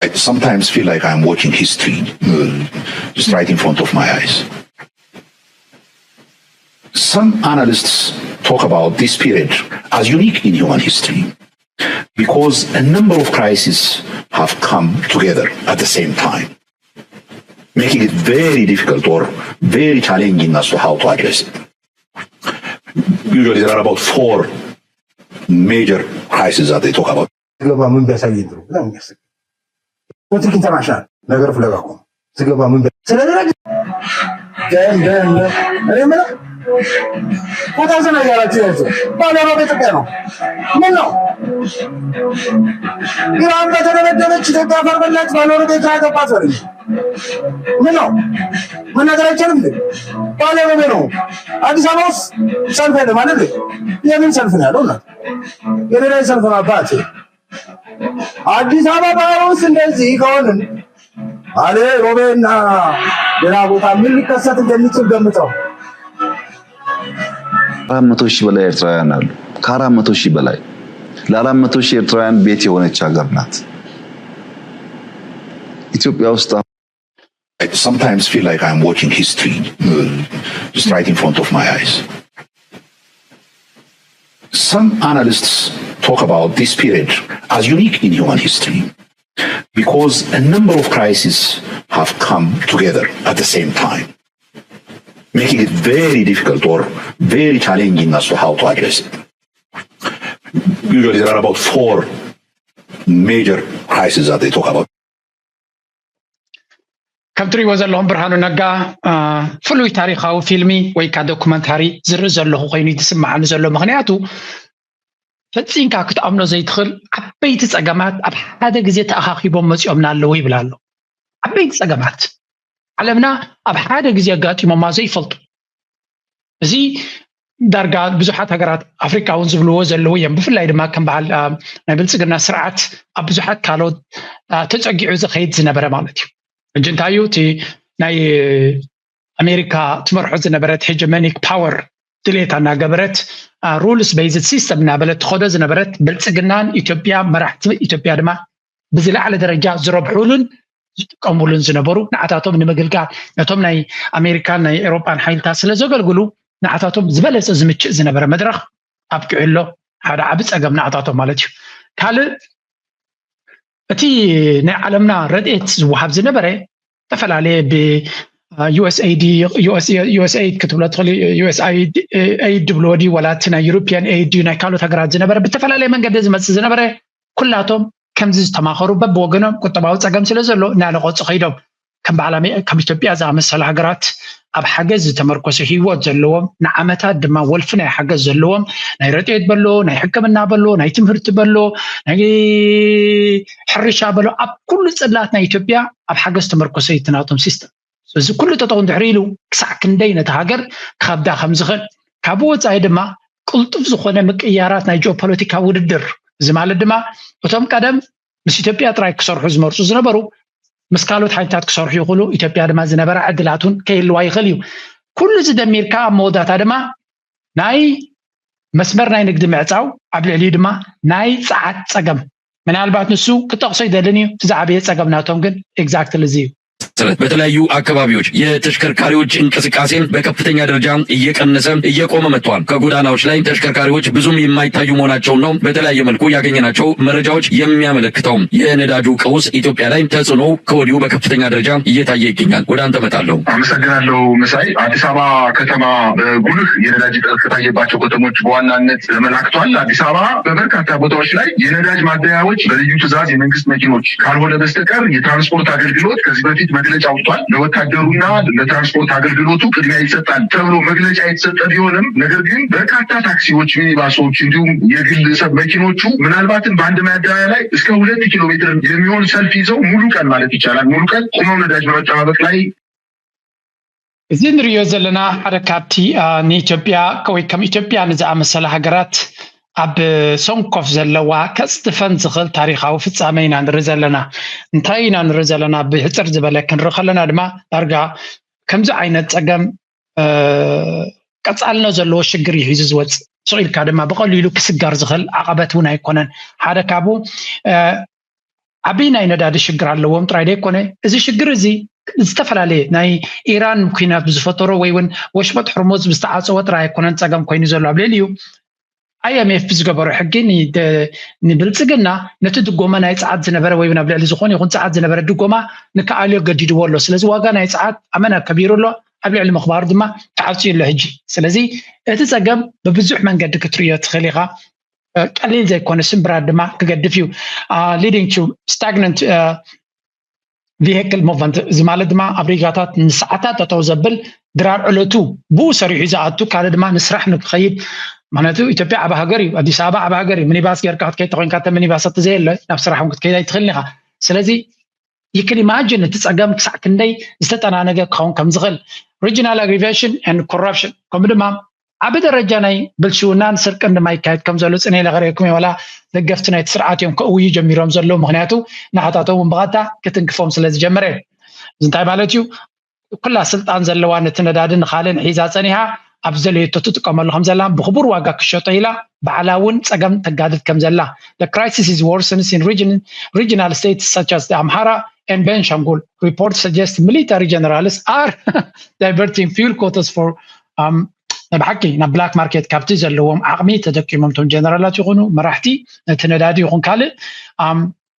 I sometimes feel like I'm watching history uh, just right in front of my eyes. Some analysts talk about this period as unique in human history because a number of crises have come together at the same time, making it very difficult or very challenging as to how to address it. Usually, there are about four major crises that they talk about. ስገባ ምን ቢያሳየኝ ጥሩ ብላ የሚያስብ ፖለቲክ ኢንተርናሽናል ነገር ፍለጋ እኮ ስገባ ምን ቢያ- ስለዚህ ነገር ደም ደም ደም እኔ የምለው ቦታ ዘና እያላችሁ ያዙ። ባለ ሮቤ ኢትዮጵያ ነው። ምን ነው ኢራን በተደበደበች ኢትዮጵያ ፈርበላች ባለ ሮቤ ኤርትራ ገባ ሰው ምን ነው መናገር አይቻልም እንዴ? ባለ ሮቤ ነው። አዲስ አበባ ውስጥ ሰልፍ የለም አይደል? የምን ሰልፍ ነው ያለው? እና የሌላ ሰልፍ ነው አባት አዲስ አበባ ውስጥ እንደዚህ ከሆንን አለ ሮቤና ሌላ ቦታ ምን ሊከሰት እንደሚችል ገምተው አራት መቶ ሺህ በላይ ኤርትራውያን አሉ። ከአራት መቶ ሺህ በላይ ለአራት መቶ ሺህ ኤርትራውያን ቤት የሆነች ሀገር ናት ኢትዮጵያ ውስጥ። I sometimes feel like I'm watching history uh, just right in front of my eyes. Some analysts talk about this period as unique in human history because a number of crises have come together at the same time, making it very difficult or very challenging as to how to address it. Usually, there are about four major crises that they talk about. ከም ትሪእዎ ዘለኹም ብርሃኑ ነጋ ፍሉይ ታሪካዊ ፊልሚ ወይ ከዓ ዶኩመንታሪ ዝርኢ ዘለኹ ኮይኑ ዝስምዓኒ ዘሎ። ምክንያቱ ፈፂምካ ክትኣምኖ ዘይትኽእል ዓበይቲ ፀገማት ኣብ ሓደ ግዜ ተኣኻኺቦም መፂኦምና ኣለዉ ይብል ኣሎ። ዓበይቲ ፀገማት ዓለምና ኣብ ሓደ ግዜ ኣጋጢሞማ ዘይፈልጡ። እዚ ዳርጋ ብዙሓት ሃገራት ኣፍሪካ እውን ዝብልዎ ዘለዉ እዮም። ብፍላይ ድማ ከም በዓል ናይ ብልፅግና ስርዓት ኣብ ብዙሓት ካልኦት ተፀጊዑ ዝኸይድ ዝነበረ ማለት እዩ። ሕጂ እንታይ እዩ እቲ ናይ ኣሜሪካ ትመርሖ ዝነበረት ሄጀመኒክ ፓወር ድሌታ እናገበረት ሩልስ ቤዝድ ሲስተም እናበለት ትኸዶ ዝነበረት ብልፅግናን ኢትዮጵያ መራሕቲ ኢትዮጵያ ድማ ብዝለዓለ ደረጃ ዝረብሑሉን ዝጥቀሙሉን ዝነበሩ ንዓታቶም ንምግልጋል ነቶም ናይ ኣሜሪካን ናይ ኤሮጳን ሓይልታት ስለ ዘገልግሉ ንዓታቶም ዝበለፀ ዝምችእ ዝነበረ መድረኽ ኣብቂዑ ኣሎ። ሓደ ዓቢ ፀገም ንዓታቶም ማለት እዩ። ካልእ እቲ ናይ ዓለምና ረድኤት ዝወሃብ ዝነበረ ዝተፈላለየ ብ ዩኤስኤይዲ ዩኤስኤይድ ክትብሎ ትኽእል ዩኤስኤይድ ድብልዎ ድዩ ዋላ እቲ ናይ ዩሮፒያን ኤይድ ድዩ ናይ ካልኦት ሃገራት ዝነበረ ብተፈላለየ መንገዲ ዝመፅእ ዝነበረ ኩላቶም ከምዚ ዝተማኸሩ በብወገኖም ቁጠባዊ ፀገም ስለ ዘሎ እናለቆፁ ከይዶም ከም በዓል ኣሜ- ከም ኢትዮጵያ ዝኣመሰላ ሃገራት ኣብ ሓገዝ ዝተመርኮሰ ህይወት ዘለዎም ንዓመታት ድማ ወልፊ ናይ ሓገዝ ዘለዎም ናይ ረድኤት በሎ ናይ ሕክምና በሎ ናይ ትምህርቲ በሎ ናይ ሕርሻ በሎ ኣብ ኩሉ ፅላት ናይ ኢትዮጵያ ኣብ ሓገዝ ተመርኮሰ እዩ እቲ ናቶም ሲስተም። እዚ ኩሉ ጠጠው እንድሕር ኢሉ ክሳዕ ክንደይ ነቲ ሃገር ክኸብዳ ከም ዝኽእል ካብኡ ወፃኢ ድማ ቅልጡፍ ዝኾነ ምቅያራት ናይ ጂኦፖለቲካ ውድድር እዚ ማለት ድማ እቶም ቀደም ምስ ኢትዮጵያ ጥራይ ክሰርሑ ዝመርፁ ዝነበሩ ምስ ካልኦት ሓይልታት ክሰርሑ ይኽእሉ። ኢትዮጵያ ድማ ዝነበራ ዕድላት እውን ከይህልዋ ይኽእል እዩ። ኩሉ እዚ ደሚርካ ኣብ መወዳእታ ድማ ናይ መስመር ናይ ንግዲ ምዕፃው ኣብ ልዕሊኡ ድማ ናይ ፀዓት ፀገም ምናልባት ንሱ ክጠቕሶ ይደልን እዩ። እቲ ዝዓበየ ፀገም ናቶም ግን ኤግዛክትሊ እዚ እዩ። መሰረት በተለያዩ አካባቢዎች የተሽከርካሪዎች እንቅስቃሴ በከፍተኛ ደረጃ እየቀነሰ እየቆመ መጥቷል። ከጎዳናዎች ላይ ተሽከርካሪዎች ብዙም የማይታዩ መሆናቸውን ነው በተለያየ መልኩ ያገኘናቸው መረጃዎች የሚያመለክተው። የነዳጁ ቀውስ ኢትዮጵያ ላይ ተጽዕኖ ከወዲሁ በከፍተኛ ደረጃ እየታየ ይገኛል። ወደ አንተ እመጣለሁ። አመሰግናለሁ መሳይ። አዲስ አበባ ከተማ በጉልህ የነዳጅ እጥረት ከታየባቸው ከተሞች በዋናነት ተመላክቷል። አዲስ አበባ በበርካታ ቦታዎች ላይ የነዳጅ ማደያዎች በልዩ ትዕዛዝ የመንግስት መኪኖች ካልሆነ በስተቀር የትራንስፖርት አገልግሎት ከዚህ በፊት መግለጫ አውጥቷል። ለወታደሩና ለትራንስፖርት አገልግሎቱ ቅድሚያ ይሰጣል ተብሎ መግለጫ የተሰጠ ቢሆንም ነገር ግን በርካታ ታክሲዎች፣ ሚኒባሶች እንዲሁም የግል ሰብ መኪኖቹ ምናልባትም በአንድ ማደያ ላይ እስከ ሁለት ኪሎ ሜትር የሚሆን ሰልፍ ይዘው ሙሉ ቀን ማለት ይቻላል ሙሉ ቀን ቁመው ነዳጅ በመጠባበቅ ላይ እዚ ንሪኦ ዘለና ሓደ ካብቲ ንኢትዮጵያ ወይ ከም ኢትዮጵያ ንዝኣመሰለ ሃገራት ኣብ ሰንኮፍ ዘለዋ ከፅድፈን ዝኽእል ታሪኻዊ ፍፃመ ኢና ንርኢ ዘለና። እንታይ ኢና ንርኢ ዘለና? ብሕፅር ዝበለ ክንርኢ ከለና ድማ ዳርጋ ከምዚ ዓይነት ፀገም ቀፃልነት ዘለዎ ሽግር እዩ ሒዙ ዝወፅእ። ስቕ ኢልካ ድማ ብቐሊሉ ክስገር ዝኽእል ዓቐበት እውን ኣይኮነን። ሓደ ካብኡ ዓብዪ ናይ ነዳዲ ሽግር ኣለዎም ጥራይ ዘይኮነ፣ እዚ ሽግር እዚ ዝተፈላለየ ናይ ኢራን ኩናት ብዝፈጠሮ ወይ እውን ወሽመጥ ሕርሙዝ ብዝተዓፀወ ጥራይ ኣይኮነን ፀገም ኮይኑ ዘሎ። ኣብ ልዕሊኡ ኣይኤምኤፍ ብዝገበሮ ሕጊ ንደ- ንብልፅግና ነቲ ድጎማ ናይ ፀዓት ዝነበረ ወይ እውን ኣብ ልዕሊ ዝኾነ ይኹን ፀዓት ዝነበረ ድጎማ ንክኣልዮ ገዲድዎ ኣሎ። ስለዚ ዋጋ ናይ ፀዓት ኣመና ከቢሩ ኣሎ፣ ኣብ ልዕሊ ምኽባሩ ድማ ተዓፅዩ ኣሎ ሕጂ። ስለዚ እቲ ፀገም ብብዙሕ መንገዲ ክትርእዮ ትኽእል ኢኻ። ቀሊል ዘይኮነ ስምብራት ድማ ክገድፍ እዩ። Leading to stagnant vehicle movement፣ እዚ ማለት ድማ ኣብ ሪጋታት ንሰዓታት ጠጠው ዘብል ድራር ዕለቱ ብኡ ሰሪሑ ዝኣቱ፣ ካልእ ድማ ንስራሕ ንክኸይድ። ምክንያቱ ኢትዮጵያ ዓብ ሃገር እዩ፣ ኣዲስ ኣበባ ዓብ ሃገር እዩ። ሚኒባስ ጌርካ ክትከይድ ተኮይንካ እተ ሚኒባስ ተዘየለ ናብ ስራሕ እውን ክትከይድ ኣይትኽእልን ኢኻ። ስለዚ you can imagine እቲ ፀገም ክሳዕ ክንደይ ዝተጠናነገ ክኸውን ከም ዝኽእል። Regional aggravation and corruption፣ ከምኡ ድማ ዓቢ ደረጃ ናይ ብልሽውናን ስርቅን ድማ ይካየድ ከም ዘሎ ፅነ ኢለ ከርእየኩም እየ። ዋላ ደገፍቲ ናይቲ ስርዓት እዮም ከእውዩ ጀሚሮም ዘለዉ። ምክንያቱ ንዓታቶም እውን ብቐጥታ ክትንክፎም ስለ ዝጀመረ እዩ። እዚ እንታይ ማለት እዩ? ኩላ ስልጣን ዘለዋ ነቲ ነዳዲ ንኻልእን ሒዛ ፀኒሓ ኣብ ዝደለየቶ ትጥቀመሉ ከም ዘላ ብክቡር ዋጋ ክሸጦ ኢላ ባዕላ እውን ፀገም ተጋድድ ከም ዘላ። The crisis is worsened in region, regional states such as Amhara and Benishangul. Reports suggest military generals are diverting fuel quotas for um, ናይ ብሓቂ ናብ ብላክ ማርኬት ካብቲ ዘለዎም ዓቕሚ ተደቂሞም እቶም ጀነራላት ይኹኑ መራሕቲ ነቲ ነዳዲ ይኹን ካልእ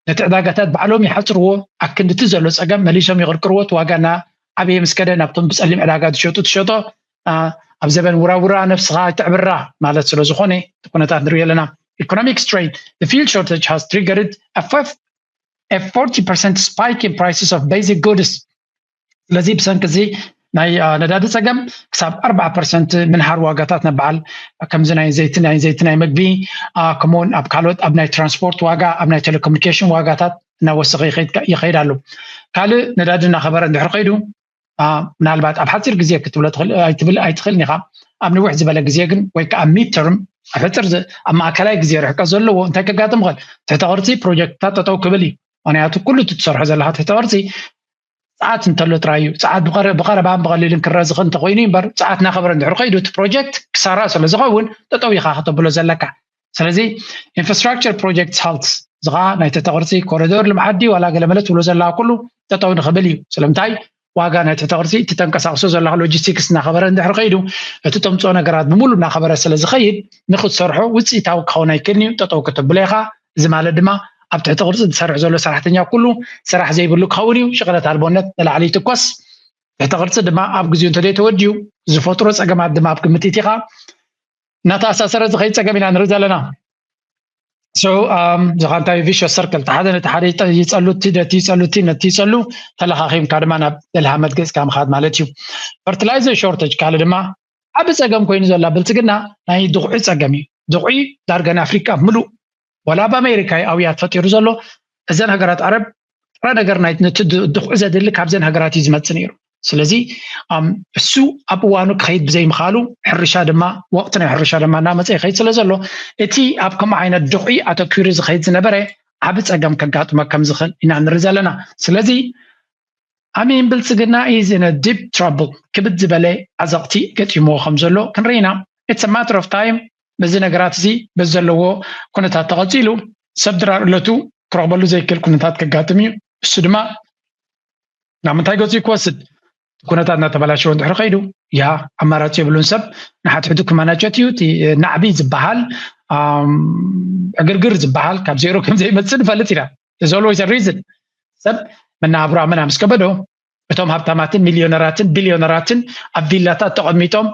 ነቲ ዕዳጋታት ባዕሎም ይሓፅርዎ። ኣክንድቲ ዘሎ ፀገም መሊሶም ይቕርቅርዎ። እቲ ዋጋ እናዓበየ ምስ ከደ ናብቶም ብፀሊም ዕዳጋ ዝሸጡ ትሸጦ። ኣብ ዘበን ውራውራ ነብስኻ ኣይተዕብራ ማለት ስለ ዝኾነ እቲ ኩነታት ንሪኦ ኣለና። Economic strain, the fuel shortage has triggered a forty percent spike in prices of basic goods. ስለዚ ብሰንኪ እዚ ናይ ነዳዲ ፀገም ክሳብ ኣርባዓ ፐርሰንት ምንሃር ዋጋታት ነባዓል ከምዚ ናይ ዘይቲ ናይ ዘይቲ ናይ መግቢ ከምኡውን ኣብ ካልኦት ኣብ ናይ ትራንስፖርት ዋጋ ኣብ ናይ ቴሌኮሙኒኬሽን ዋጋታት እናወሰኸ ይኸይድ ኣሎ። ካልእ ነዳዲ እናኸበረ እንድሕር ከይዱ ምናልባት ኣብ ሓፂር ግዜ ክትብሎ ኣይትኽእልን ኢኻ። ኣብ ንውሕ ዝበለ ግዜ ግን ወይ ከዓ ሚድ ተርም ኣብ ሕፅር ኣብ ማእከላይ ግዜ ርሕቀት ዘለዎ እንታይ ከጋጥም ይኽእል? ትሕተ ቅርፂ ፕሮጀክትታት ጠጠው ክብል እዩ። ምክንያቱ ኩሉ እቲ ትሰርሖ ዘለካ ትሕተ ቅርፂ ፀዓት እንተሎ ጥራይ እዩ። ፀዓት ብቐረባን ብቐሊልን ክረዝኽ እንተኮይኑ እምበር ፀዓት እናኸበረ እንድሕር ከይዱ እቲ ፕሮጀክት ክሳራ ስለ ዝኸውን ጠጠው ኢኻ ከተብሎ ዘለካ። ስለዚ infrastructure projects halt፣ እዚ ከዓ ናይ ትሕተ ቅርፂ ኮሪዶር ልምዓት ድዩ ዋላ ገለመለ ትብሎ ዘለካ ኩሉ ጠጠው ንኽብል እዩ። ስለምንታይ ዋጋ ናይ ትሕተ ቅርፂ እቲ ተንቀሳቅሶ ዘለካ ሎጂስቲክስ እናኸበረ እንድሕር ከይዱ እቲ ተምፅኦ ነገራት ብምሉ እናኸበረ ስለ ዝኸይድ ንክትሰርሖ ውፅኢታዊ ክኸውን ኣይክእልን እዩ። ጠጠው ከተብሎ ኢኻ። እዚ ማለት ድማ ኣብ ትሕቲ ቅርፂ ዝሰርሕ ዘሎ ሰራሕተኛ ኩሉ ስራሕ ዘይብሉ ክኸውን እዩ። ሽቕለት ኣልቦነት ንላዕሊ ይትኮስ። ትሕቲ ቅርፂ ድማ ኣብ ግዜኡ እንተዘይተወዲኡ ዝፈጥሮ ፀገማት ድማ ኣብ ግምት ኢኻ። እናተኣሳሰረ ዝኸይድ ፀገም ኢና ንርኢ ዘለና። እዚ እንታይ vicious circle፣ ሓደ ነቲ ሓደ ይፀሉ እቲ ነቲ ይፀሉ እቲ ነቲ ይፀሉ ተለኻኺምካ ድማ ናብ ደልሃመት ገፅካ ምኻድ ማለት እዩ። Fertilizer shortage ካልእ ድማ ዓቢ ፀገም ኮይኑ ዘላ ብልፅግና ናይ ድኹዒ ፀገም እዩ። ድኹዒ ዳርጋ ንኣፍሪቃ ምሉእ ዋላ ኣብ ኣሜሪካ እዩ ኣውያት ፈጢሩ ዘሎ። እዘን ሃገራት ዓረብ ጥረ ነገር ናይ ነቲ ድኹዒ ዘድሊ ካብዘን ሃገራት እዩ ዝመፅእ ነይሩ። ስለዚ እሱ ኣብ እዋኑ ክኸይድ ብዘይምኻሉ ሕርሻ ድማ ወቕቲ ናይ ሕርሻ ድማ እናመፀ ይኸይድ ስለ ዘሎ እቲ ኣብ ከምኡ ዓይነት ድኹዒ ኣተኪሩ ዝኸይድ ዝነበረ ዓቢ ፀገም ከጋጥሞ ከም ዝኽእል ኢና ንርኢ ዘለና። ስለዚ ኣሜን ብልፅግና is in a deep trouble፣ ክብድ ዝበለ ዓዘቕቲ ገጢምዎ ከም ዘሎ ክንርኢ ኢና። It's a matter of time። በዚ ነገራት እዚ በዚ ዘለዎ ኩነታት ተቐፂሉ ሰብ ድራር ዕለቱ ክረኽበሉ ዘይክእል ኩነታት ከጋጥም እዩ። እሱ ድማ ናብ ምንታይ ገፂ ክወስድ ኩነታት እናተበላሸወ እንድሕር ከይዱ ያ ኣማራፂ የብሉን። ሰብ ንሓድሕዱ ክመናጨት እዩ። እቲ ናዕቢ ዝበሃል ዕግርግር ዝበሃል ካብ ዜሮ ከም ዘይመፅእ ንፈልጥ ኢና። There's always a reason። ሰብ መናብሮ ኣመና ምስ ከበዶ እቶም ሃብታማትን ሚልዮነራትን ቢልዮነራትን ኣብ ቪላታት ተቐሚጦም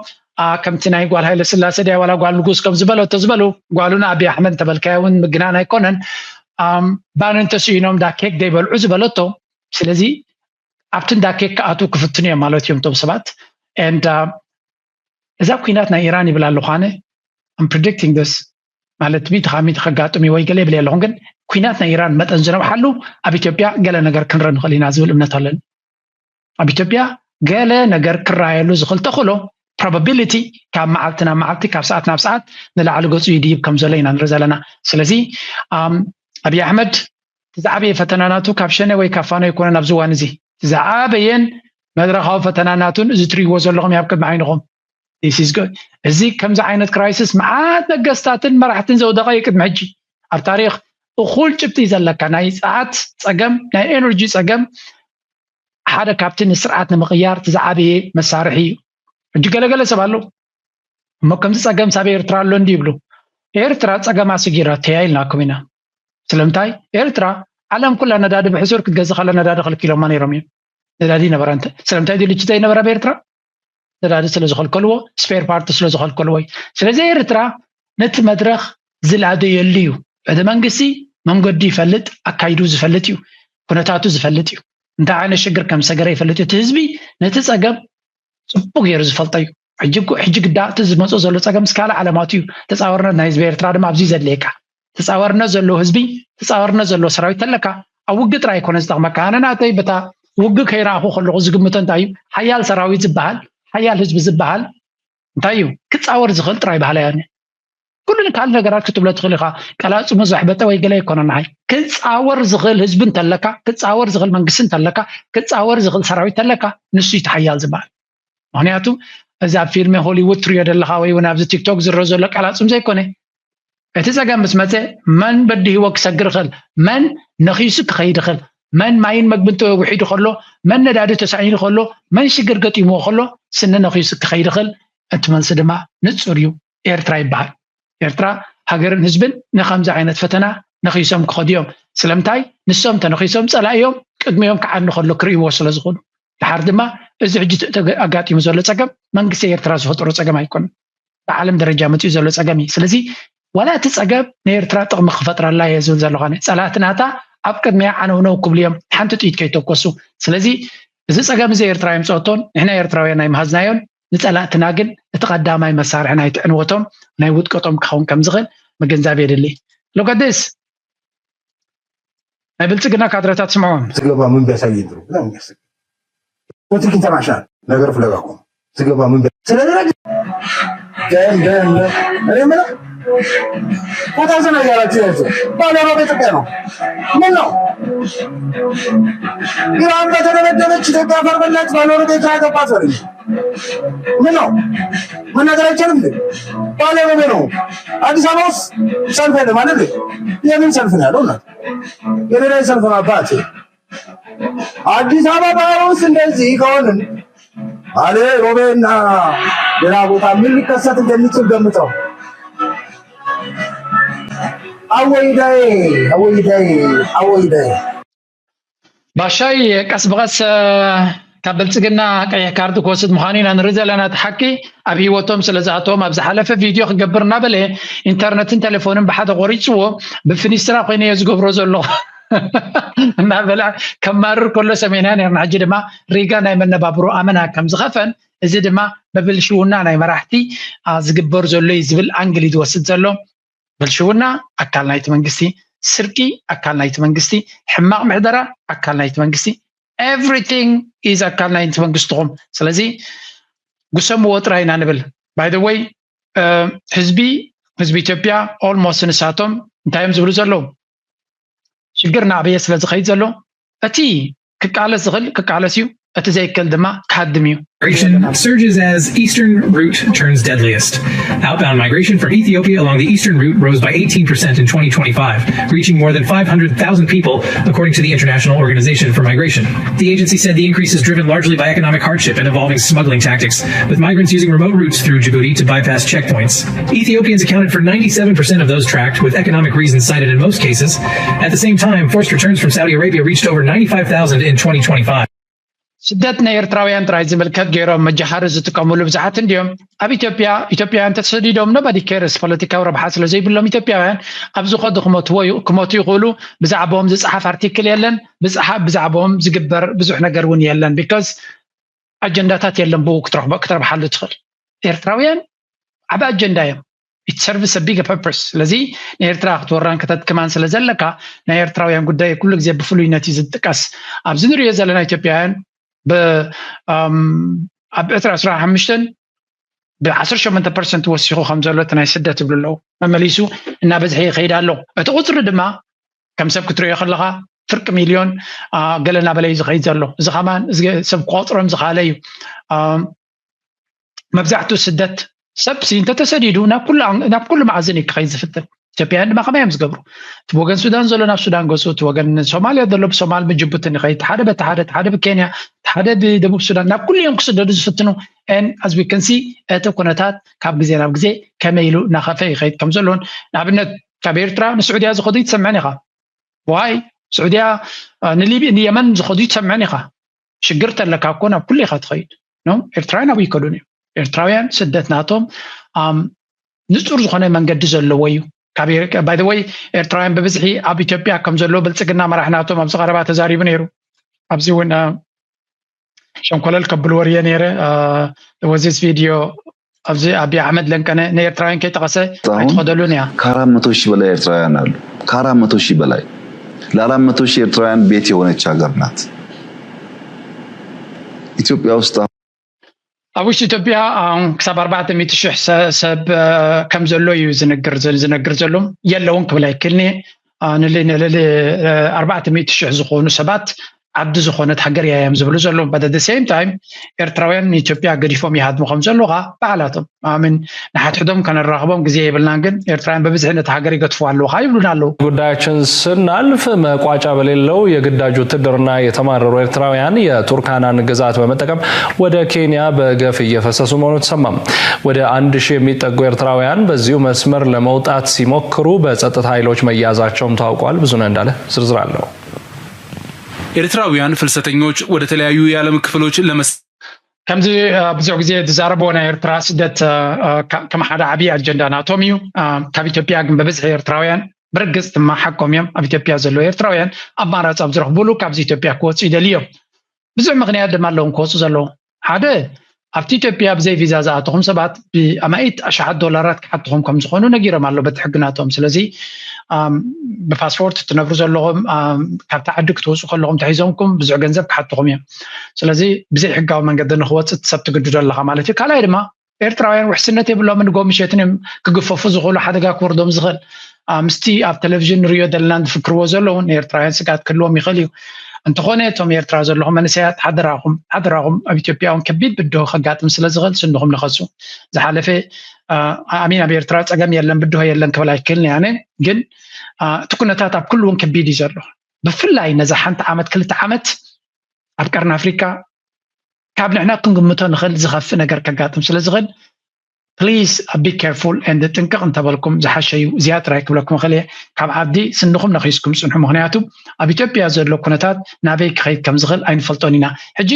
ከምቲ ናይ ጓል ሃይለ ስላሴ ድያ ዋላ ጓል ንጉስ ከም ዝበለቶ ዝበሉ ጓሉን ኣብይ ኣሕመድ እንተበልካዮ እውን ምግናን ኣይኮነን። ባኒ እንተስኢኖም ዳ ኬክ ደይበልዑ ዝበለቶ። ስለዚ ኣብቲ እንዳ ኬክ ክኣትዉ ክፍትኑ እዮም ማለት እዮም እቶም ሰባት። And እዛ ኩናት ናይ ኢራን ይብል ኣለኹ ኣነ I'm predicting this ማለት ሚእቲ ካብ ሚእቲ ከጋጥም እዩ ወይ ገለ ይብል ኣለኹም። ግን ኩናት ናይ ኢራን መጠን ዝነውሓሉ ኣብ ኢትዮጵያ ገለ ነገር ክንርኢ ንኽእል ኢና ዝብል እምነት ኣለኒ። ኣብ ኢትዮጵያ ገለ ነገር ክረኣየሉ ዝኽእል ተኽእሎ probability ካብ መዓልቲ ናብ መዓልቲ ካብ ሰዓት ናብ ሰዓት ንላዕሊ ገፁ ይድይብ ከም ዘሎ ኢና ንርኢ ዘለና። ስለዚ ኣብይ ኣሕመድ እቲ ዝዓበየ ፈተና ናቱ ካብ ሸነ ወይ ካብ ፋኖ ኣይኮነን ኣብዚ እዋን እዚ። እቲ ዝዓበየን መድረኻዊ ፈተና ናቱን እዚ ትርእይዎ ዘለኹም ኣብ ቅድሚ ዓይንኹም። እዚ ከምዚ ዓይነት ክራይሲስ መዓት ነገስታትን መራሕትን ዘውደቐ እዩ ቅድሚ ሕጂ ኣብ ታሪክ እኹል ጭብጢ ዘለካ ናይ ሰዓት ጸገም፣ ናይ ኤነርጂ ጸገም ሓደ ካብቲ ንስርዓት ንምቕያር እቲ ዝዓበየ መሳርሒ እዩ። ሕጂ ገለገለ ሰብ ኣሎ እሞ ከምዚ ጸገም ሳብ ኤርትራ ኣሎ እንዲ ይብሉ። ኤርትራ ጸገማ ስጊራ ተያይልናኩም ኢና። ስለምንታይ ኤርትራ ዓለም ኩላ ነዳዲ ብሕሱር ክትገዝእ ከላ ነዳዲ ከልኪሎማ ነይሮም እዮም። ነዳዲ ነበረ እንተ ስለምንታይ ድልጅ ዘይነበረ ኣብ ኤርትራ ነዳዲ ስለ ዝኸልከልዎ ስፔር ፓርት ስለ ዝኸልከልዎ እዩ። ስለዚ ኤርትራ ነቲ መድረኽ ዝላደየሉ እዩ። እቲ መንግስቲ መንገዱ ይፈልጥ፣ ኣካይዱ ዝፈልጥ እዩ፣ ኩነታቱ ዝፈልጥ እዩ። እንታይ ዓይነት ሽግር ከም ሰገረ ይፈልጥ እዩ። እቲ ህዝቢ ነቲ ጸገም ጽቡቅ ገይሩ ዝፈልጦ እዩ። ሕጂ እኮ- ሕጂ ግዳ እቲ ዝመጽኦ ዘሎ ጸገም ምስ ካልእ ዓለማቱ እዩ። ተጻዋርነት ናይ ህዝቢ ኤርትራ ድማ ኣብዚ ዘድልየካ። ተጻዋርነት ዘለዎ ህዝቢ፣ ተጻዋርነት ዘለዎ ሰራዊት ተለካ ኣብ ውግእ ጥራይ ኣይኮነ ዝጠቕመካ። ኣነ ናተይ በታ ውግእ ከይረኣኹ ከለኹ ዝግምቶ እንታይ እዩ? ሓያል ሰራዊት ዝበሃል፣ ሓያል ህዝቢ ዝበሃል እንታይ እዩ? ክጻወር ዝኽእል ጥራይ በሃላይ ኣነ። ኩሉ ካልእ ነገራት ክትብሎ ትኽእል ኢኻ። ቀላጽሙ ዘሕበጠ ወይ ገለ ኣይኮነን። ንዓይ ክጻወር ዝኽእል ህዝቢ እንተለካ፣ ክጻወር ዝኽእል መንግስቲ እንተለካ፣ ክጻወር ዝኽእል ሰራዊት እንተለካ ንሱ እዩ እቲ ሓያል ዝበሃል። ምኽንያቱ እዚ ኣብ ፊልም ሆሊውድ ትሪኦ ዘለኻ ወይ እውን ኣብዚ ቲክቶክ ዝረአ ዘሎ ቀላጽም ዘይኮነ እቲ ጸገም ምስ መጸ መን በዲህዎ ክሰግር ይኽእል፣ መን ነኺሱ ክኸይድ ይኽእል፣ መን ማይን መግብን ተውሒዱ ከሎ፣ መን ነዳዲ ተሳዒኑ ከሎ፣ መን ሽግር ገጢምዎ ከሎ ስኒ ነኺሱ ክኸይድ ይኽእል። እቲ መልሲ ድማ ንጹር እዩ። ኤርትራ ይበሃል። ኤርትራ ሃገርን ህዝብን ንኸምዚ ዓይነት ፈተና ነኺሶም ክኸዱ እዮም። ስለምንታይ ንሶም ተነኺሶም ጸላኢዮም ቅድሚኦም ክዓኒ ከሎ ክርእይዎ ስለ ዝኾኑ። ድሓር ድማ እዚ ሕጂ ኣጋጢሙ ዘሎ ጸገም መንግስቲ ኤርትራ ዝፈጠሮ ጸገም ኣይኮነን። ብዓለም ደረጃ መጺኡ ዘሎ ጸገም እዩ። ስለዚ ዋላ እቲ ጸገም ንኤርትራ ጥቕሚ ክፈጥረላ እየ ዝብል ዘለኹ ኣነ። ጸላእቲ ናታ ኣብ ቅድሚያ ዓነውነው ክብሉ እዮም፣ ሓንቲ ጥይት ከይተኮሱ። ስለዚ እዚ ጸገም እዚ ኤርትራ የምጸኦቶን ንሕና ኤርትራውያን ኣይምሃዝናዮን። ንጸላእትና ግን እቲ ቀዳማይ መሳርሒ ናይቲ ዕንወቶም ናይ ውድቀቶም ክኸውን ከም ዝኽእል ምግንዛብ የድሊ። Look at this። ናይ ብልጽግና ካድረታት ስምዖም። ስገባ ምን ቢያሳየኝ ጥሩ ብላ የሚያስቅ ትርኪ ተማሻል ነገር ፍለጋኩም ስገባ ምን ስለ ደረግ ደም ደም ደም እኔ የምለው ፈታዘና እያላችሁ ያዙ ባለሮ በኢትዮጵያ ነው። ምን ነው ኢራን በተደበደበች ኢትዮጵያ ፈርበላች ባለሮ ቤት ያገባት ወደ ምን ነው መናገር አይቻልም እንዴ? ባለሮ ነው። አዲስ አበባ ውስጥ ሰልፍ የለም አይደል? የምን ሰልፍ ነው ያለው? እና የሌላ ሰልፍ ነው አባት። አዲስ አበባ ውስጥ እንደዚህ ከሆንን አለ ሮቤና ሌላ ቦታ ምን ሊከሰት እንደሚችል ገምተው። አወይዳይ አወይዳይ አወይዳይ ባሻይ ቀስ ብቐስ ካብ ብልጽግና ቀይሕ ካርድ ክወስድ ምዃኑ ኢና ንርኢ ዘለና። እቲ ሓቂ ኣብ ህይወቶም ስለ ዝኣተዎም ኣብ ዝሓለፈ ቪድዮ ክገብር እናበለ ኢንተርነትን ቴሌፎንን ብሓደ ቆሪፅዎ ብፍኒስትራ ኮይነ እየ ዝገብሮ ዘሎ እናበለ ከማርር ከሎ ሰሜና ነርና። ሕጂ ድማ ሪጋ ናይ መነባብሮ ኣመና ከም ዝኸፈን እዚ ድማ ብብልሽውና ናይ መራሕቲ ዝግበር ዘሎ እዩ ዝብል ኣንግል እዩ ዝወስድ ዘሎ። ብልሽውና ኣካል ናይቲ መንግስቲ፣ ስርቂ ኣካል ናይቲ መንግስቲ፣ ሕማቕ ምሕደራ ኣካል ናይቲ መንግስቲ። Everything is ኣካል ናይቲ መንግስትኹም። ስለዚ ግሰምዎ ጥራይ ኢና ንብል። By the way ህዝቢ ህዝቢ ኢትዮጵያ almost ንሳቶም እንታይ እዮም ዝብሉ ዘለዉ? ሽግር ናዕበየ ስለ ዝኸይድ ዘሎ እቲ ክቃለስ ዝኽእል ክቃለስ እዩ፣ እቲ ዘይክእል ድማ ክሃድም እዩ። Migration surges as eastern route turns deadliest. Outbound migration from Ethiopia along the eastern route rose by eighteen percent in twenty twenty-five, reaching more than five hundred thousand people, according to the International Organization for Migration. The agency said the increase is driven largely by economic hardship and evolving smuggling tactics, with migrants using remote routes through Djibouti to bypass checkpoints. Ethiopians accounted for ninety-seven percent of those tracked, with economic reasons cited in most cases. At the same time, forced returns from Saudi Arabia reached over ninety-five thousand in twenty twenty-five. ስደት ናይ ኤርትራውያን ጥራይ ዝምልከት ገይሮም መጃሃሪ ዝጥቀምሉ ብዙሓት እንድዮም። ኣብ ኢትዮጵያ ኢትዮጵያውያን ተሰዲዶም nobody cares፣ ፖለቲካዊ ረብሓ ስለ ዘይብሎም ኢትዮጵያውያን ኣብ ዝኸዱ ክመቱ ይኽእሉ። ብዛዕባኦም ዝፀሓፍ ኣርቲክል የለን፣ ብዛዕባኦም ዝግበር ብዙሕ ነገር እውን የለን። Because ኣጀንዳታት የለን ብኡ ክትረኽቦ ክትረብሓሉ ትኽእል። ኤርትራውያን ዓቢ ኣጀንዳ እዮም። It serves a big purpose። ስለዚ ንኤርትራ ክትወራን ከተድክማን ስለ ዘለካ ናይ ኤርትራውያን ጉዳይ ኩሉ ግዜ ብፍሉይነት እዩ ዝጥቀስ። ኣብዚ ንሪኦ ዘለና ኢትዮጵያውያን ኣብ ዕስራ ዕስራ ሓሙሽተ ብዓሰርተ ሸሞንተ ፐርሰንት ወሲኹ ከም ዘሎ እቲ ናይ ስደት ይብሉ ኣለዉ። መመሊሱ እናበዝሐ ይኸይድ ኣሎ። እቲ ቁፅሪ ድማ ከም ሰብ ክትሪኦ ከለኻ ፍርቂ ሚልዮን ገለ እናበለ እዩ ዝኸይድ ዘሎ። እዚ ከማን ሰብ ክቆፅሮም ዝኸኣለ እዩ። መብዛሕትኡ ስደት ሰብ ሲ እንተተሰዲዱ ናብ ኩሉ መኣዝን እዩ ክኸይድ ዝፍትን። ኢትዮጵያውያን ድማ ከመይ እዮም ዝገብሩ? እቲ ወገን ሱዳን ዘሎ ናብ ሱዳን ገፁ፣ እቲ ወገን ሶማልያ ዘሎ ብሶማል ብጅቡቲ ንኸይድ፣ ሓደ በቲ ሓደ፣ እቲ ሓደ ብኬንያ፣ እቲ ሓደ ብደቡብ ሱዳን፣ ናብ ኩሉ እዮም ክስደዱ ዝፍትኑ። And as we can see እቲ ኩነታት ካብ ግዜ ናብ ግዜ ከመይ ኢሉ እናኸፈ ይኸይድ ከም ዘለዎን፣ ንኣብነት ካብ ኤርትራ ንስዑድያ ዝኸዱ ይትሰምዐን ኢኻ። ዋይ ስዑድያ ንሊቢ ንየመን ዝኸዱ ይትሰምዐን ኢኻ። ሽግር ተለካ እኮ ናብ ኩሉ ኢኻ ትኸይድ። ኤርትራውያን ኣብኡ ይከዱን እዮም። ኤርትራውያን ስደት ናቶም ንፁር ዝኾነ መንገዲ ዘለዎ እዩ። ካብ ባይወይ ኤርትራውያን ብብዝሒ ኣብ ኢትዮጵያ ከም ዘለዎ ብልፅግና መራሕ ናቶም ኣብዚ ቀረባ ተዛሪቡ ነይሩ። ኣብዚ እውን ሸንኮለል ከብል ወርየ ነይረ። ወዚስ ቪድዮ ኣብዚ ኣቢ ኣሕመድ ለንቀነ ንኤርትራውያን ከይጠቐሰ ኣይትኸደሉን እያ። ከአራት መቶ ሺህ በላይ ኤርትራውያን አሉ። ከአራት መቶ ሺህ በላይ ለአራት መቶ ሺህ ኤርትራውያን ቤት የሆነች ሀገር ናት ኢትዮጵያ ውስጥ። ኣብ ውሽጢ ኢትዮጵያ ክሳብ ኣርባዕተ ሚእቲ ሽሕ ሰብ ከም ዘሎ እዩ ዝነግር ዘሎም። የለውን ክብል ኣይክልኒ። ንልዕሊ ኣርባዕተ ሚእቲ ሽሕ ዝኾኑ ሰባት ዓዲ ዝኾነት ሃገር እያ እዮም ዝብሉ ዘለዉ። But at the same time ኤርትራውያን ንኢትዮጵያ ገዲፎም ይሃድሙ ከም ዘለዉ ከዓ ባዕላቶም ኣምን ንሓድሕዶም ከነራኽቦም ግዜ የብልናን፣ ግን ኤርትራውያን ብብዝሒ ነቲ ሃገር ይገድፍዋ ኣለዉ ከዓ ይብሉና ኣለዉ። ጉዳያችን ስናልፍ መቋጫ በሌለው የግዳጅ ውትድርና የተማረሩ ኤርትራውያን የቱርካናን ግዛት በመጠቀም ወደ ኬንያ በገፍ እየፈሰሱ መሆኑ ተሰማ። ወደ አንድ ሺህ የሚጠጉ ኤርትራውያን በዚሁ መስመር ለመውጣት ሲሞክሩ በጸጥታ ኃይሎች መያዛቸውም ታውቋል። ብዙነህ እንዳለ ዝርዝር አለው። ኤርትራውያን ፍልሰተኞች ወደ ተለያዩ የዓለም ክፍሎች ለመስ ከምዚ ብዙሕ ግዜ ዝዛረብዎ ናይ ኤርትራ ስደት ከም ሓደ ዓብዪ ኣጀንዳ ናቶም እዩ። ካብ ኢትዮጵያ ግን ብብዝሒ ኤርትራውያን ብርግጽ ድማ ሓቆም እዮም። ኣብ ኢትዮጵያ ዘለዉ ኤርትራውያን ኣማራጺ ኣብ ዝረኽብሉ ካብዚ ኢትዮጵያ ክወፁ ይደልዩ እዮም። ብዙሕ ምኽንያት ድማ ኣለዎም ክወፁ ዘለዎም። ሓደ ኣብቲ ኢትዮጵያ ብዘይ ቪዛ ዝኣተኹም ሰባት ብኣማኢት ኣሽሓት ዶላራት ክሓትኹም ከም ዝኾኑ ነጊሮም ኣሎ በቲ ሕጊ ናቶም። ስለዚ ብፓስፖርት ትነብሩ ዘለኹም ካብቲ ዓዲ ክትወፁ ከለኹም ተሒዞምኩም ብዙሕ ገንዘብ ክሓትኹም እዮም። ስለዚ ብዘይ ሕጋዊ መንገዲ ንክወፅእ ሰብ ትግድዶ ኣለኻ ማለት እዩ። ካልኣይ ድማ ኤርትራውያን ውሕስነት የብሎምን፣ ጎምሸትን እዮም ክግፈፉ ዝኽእሉ ሓደጋ ክወርዶም ዝኽእል ምስቲ ኣብ ቴሌቪዥን ንሪኦ ዘለና ዝፍክርዎ ዘለውን ኤርትራውያን ስጋት ክህልዎም ይኽእል እዩ። እንተኾነ እቶም ኤርትራ ዘለኹም መንእሰያት ሓደራኹም ሓደራኹም ኣብ ኢትዮጵያ እውን ከቢድ ብድሆ ከጋጥም ስለ ዝኽእል ስንኹም ንኸሱ። ዝሓለፈ ኣሚን ኣብ ኤርትራ ፀገም የለን ብድሆ የለን ክብል ኣይክእልን እየ ኣነ። ግን እቲ ኩነታት ኣብ ኩሉ እውን ከቢድ እዩ ዘሎ። ብፍላይ ነዛ ሓንቲ ዓመት ክልተ ዓመት ኣብ ቀርኒ ኣፍሪካ ካብ ንሕና ክንግምቶ ንኽእል ዝኸፍእ ነገር ከጋጥም ስለ ዝኽእል please be careful and ጥንቅቕ እንተበልኩም ዝሓሸ እዩ። እዚኣ ጥራይ ክብለኩም እኽእል እየ። ካብ ዓዲ ስንኹም ነኺስኩም ፅንሑ። ምኽንያቱ ኣብ ኢትዮጵያ ዘሎ ኩነታት ናበይ ክኸይድ ከም ዝኽእል ኣይንፈልጦን ኢና። ሕጂ